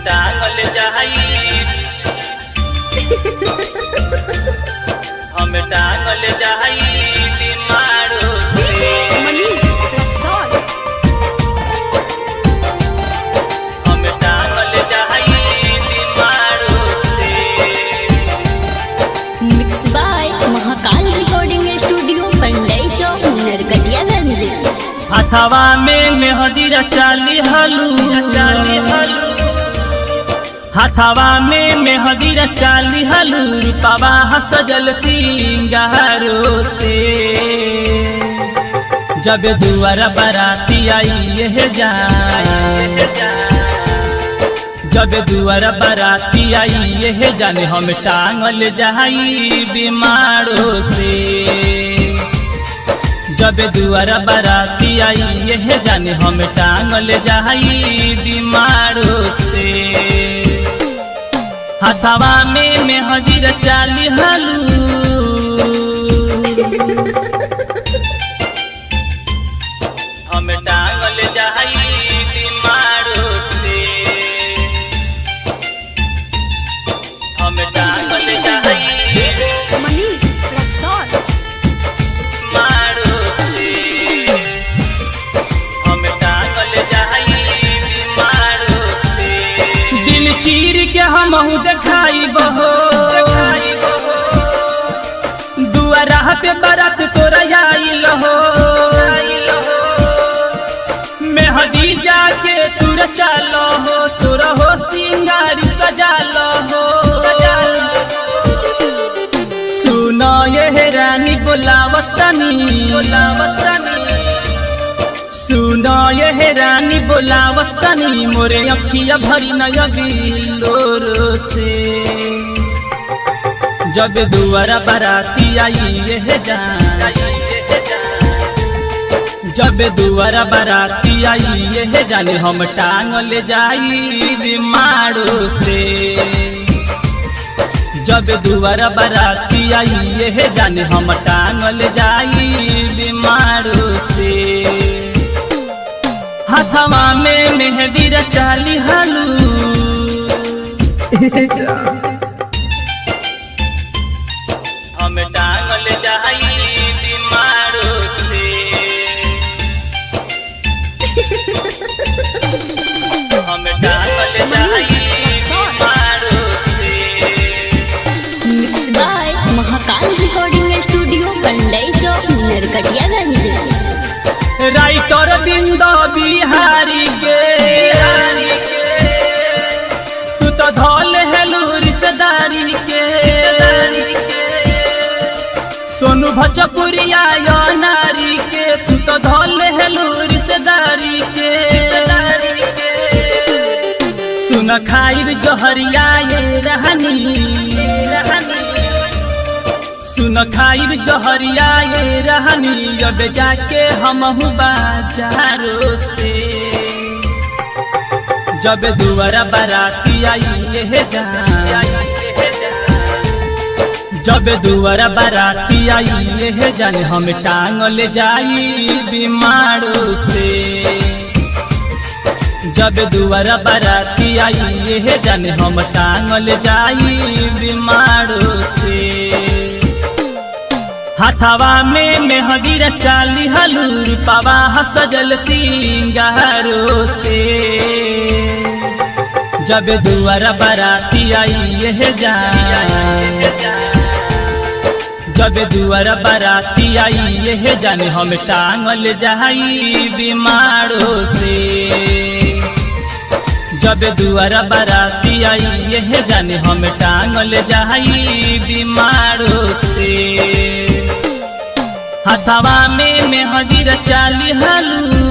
टांगल जाई, हम टांगल जाई बीमारो से। मनीष रक्सौल। हम टांगल जाई बीमारो से। Mix by Mahakal recording studio, Pandai Chowk, Narkatiaganj. हथवा में मेहदी रचाली हलू, चाली हलू। हथवा में मेहदी रचाली हलू, रूपवा सजल सिंगारो से। जब दुआर बराती आई यह जाए, जब दुआर बराती आई यह जाने, हम टांगल जाई बीमारो से। जब दुआर बराती आई यह जाने, हम टांगल जाई बीमारो से। हथवा में मेहदी रचाली हलू, हम टांगल जाई बीमारो से। हम टांगल जाई मनीष रक्सौल। मारो से। हम टांगल जाई बीमारो से। दिल चीर के हमहू देखाई बहो, दुआरा पे बारात तोरा आइल हो। मेहदी जाके तुर चालो हो, सुर हो सिंगारी सजालो हो। सुनो ये रानी बोलावतनी, बोलावतनी। सुनो ये रानी बोलावतनी, मोरे अखिया भरी नया बिलोर से। जब दुआरा बराती आई यह जान, जब दुआरा बराती आई यह जाने, हम टांगल जाई बीमारो से। जब दुआरा बराती आई यह जाने, हम टांगल जाई बीमारो से। हथवा में मेहंदी रचाली हलू, हम टांगल जाई बीमारो से। हम टांगल जाई बीमारो से। Mix by Mahakal recording studio, Pandai Chowk, Narkatiaganj. Writer Bind Bihari के तू तो धोल हेलू रिश्तेदारी के। सोनू भोजपुरिया यो नारी के, तू तो धोल हेलू रिश्तेदारी के। सुन खाइब जहरिया ये रहनी, सुन खाइब जहरिया ये रहनी, अब जाके हमहू बाजारो से। जब दुआरा बराती आई यह जान, जब दुआरा बराती आई यह जान, हम टांगल जाई बीमारो से। जब दुआरा बराती आई यह जान, हम टांगल जाई बीमारो से। हथवा में मेहदी रचाली हलू, रूपवा सजल सिंगारो से। जब दुआरा बराती आई यह जान, जब दुआरा बराती आई यह जाने, हम टांगल जाई बीमारो से। जब दुआरा बराती आई यह जाने, हम टांगल जाई बीमारो से। हथवा में मेहदी रचाली हलू।